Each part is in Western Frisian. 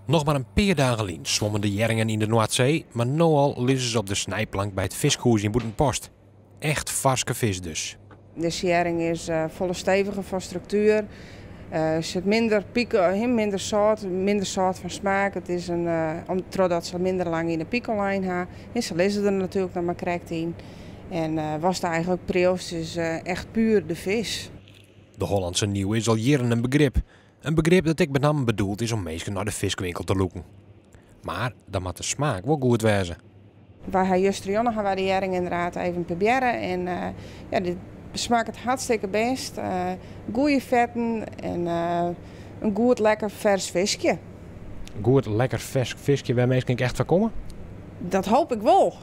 Noch mar in pear dagen lyn swommen de hjerringen yn de Noardsee, mar no al lizze se op de snijplank by it fiskhûs yn Bûtenpost. Echt farske fisk dus. Dizze hjerring is folle steviger fan struktuer. Er sit minder pikel, minder sâlt, minder sâlt fan smaak. It is in, trochdat se minder lang yn de pikel lein ha. Se lizze der natuerlik noch mar krekt yn. En watst eigenlik priuwst is echt puer de fisk. De Hollandse Nieuwe is al jierren in begrip. In begrip dat ek benammen bedoeld is om minsken nei de fiskwinkel te lûken. Mar dan moat de smaak wol goed wêze. Wy ha justerjûn ha wy de hjerring ynderdaad even probearre en ja, dit smakket hartstikke bêst. Goede fetten en in goed lekker fers fiskje. Goed lekker fersk fiskje wêr minsken ek echt foar komme? Dat hoop ik wol.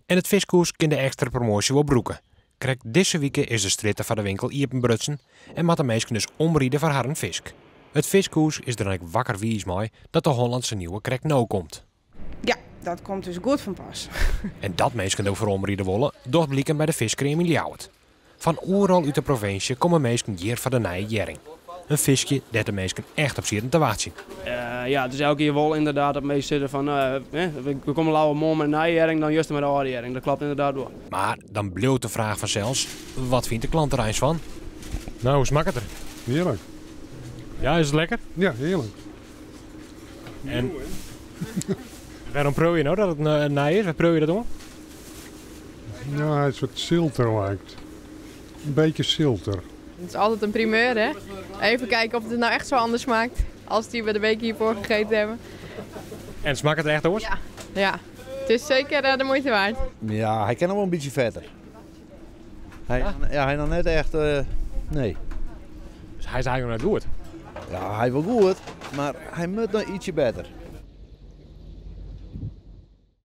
En it fiskhûs kin de ekstra promoasje wol brûke. Krekt dizze wike is de strjitte foar de winkel iepenbrutsen en moatte minsken dus omride foar harren fisk. It fiskhûs is der dan ek wakker wiis mei dat de Hollandse Nieuwe krekt no komt. Ja, dat komt ús goed fan pas. En dat minsken der foar omride wolle, docht bliken by de fiskkream yn Ljouwert. Fan oeral út de provinsje komme minsken hjir foar de nije hjerring. In fiskje dêr't de minsken echt op sieten te wachtsjen. Ja, it is elke kear wol ynderdaad dat minsken sizze fan we komme leaver moarn mei de nije hjerring dan juster mei de âlde hjerring. Dat kloppet ynderdaad wol. Mar dan bliuwt de fraach fansels, wat fynt de klant der eins fan? No, hoe smakket er? Hearlik. Ja, is it lekker? Ja, hearlik. En wêrom priuwe je no dat it nij is? Wêr priuwe je dat oan? Ja, hy is wat silter lijkt. In beetje silter. Het is altijd een primeur, hè? Even kijken of het nou echt zo anders smaakt als die we de week hiervoor gegeten hebben. En smakket it echt oars? Ja, ja. Het is zeker de moeite waard. Ja, hy kin noch wol in bytsje fetter. Hy, ja, hy noch net echt, nee. Dus hy is eigenlik net goed? Ja, hy wol goed, mar hy moat noch ytsje better.